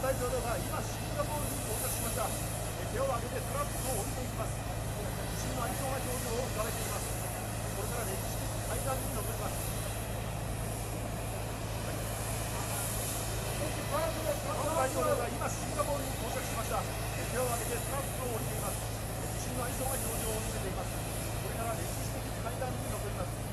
大統領が今シンガポールに到着しました。手を挙げてトラックを降りていきます。自信のありそうな表情を浮かべています。これから歴史的会談に臨みます。トランプ大統領が今シンガポールに到着しました。手を挙げてトラックを降りています。自信のありそうな表情を見せています。これから歴史的会談に臨みます。